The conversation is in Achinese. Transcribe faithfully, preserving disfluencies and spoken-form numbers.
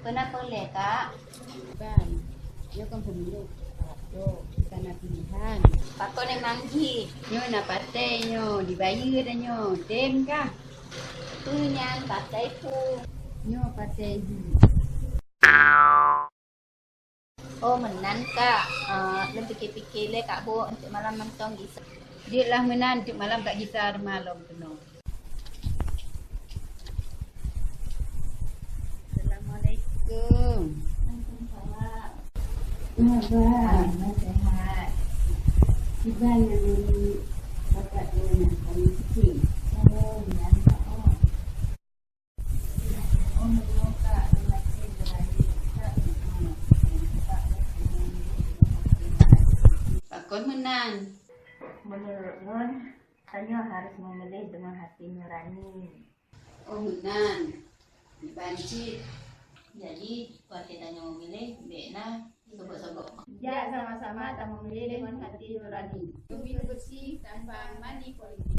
Peue na peureulée, Kak? Ban, nyoe kan peumilu. Pakon, ka na pilihan. Pakon memang jih. Nyoe na patéh nyoe, dibayeue dah nyoe. Tem kah? Peue nyan patéh peue? Nyoe patéh jih. Oh, meunan, Kak. Ah, lôn pike-pike lé, Kak, Bu, untuk malam mantong gisa. Jeuet lah meunan, untuk malam Kak gisa teuma lom keunoe. Assalamualaikum. Waalaikumsalam. Abah, abah sehat. Kiban nyang bapak lôn nyang paling kecil. Oh, ya, Kak. Oh. Pakon meunan? Meunurot lôn, tanyoe harôh meumiléh deungon hati nurani. Oh, meunan. Ban cit. Jadi, watée tanyoe meumiléh, bék na sogok-sogok. Jak sama-sama tameumiléh deungon hati nurani. Pemilu bersih tanpa money politik.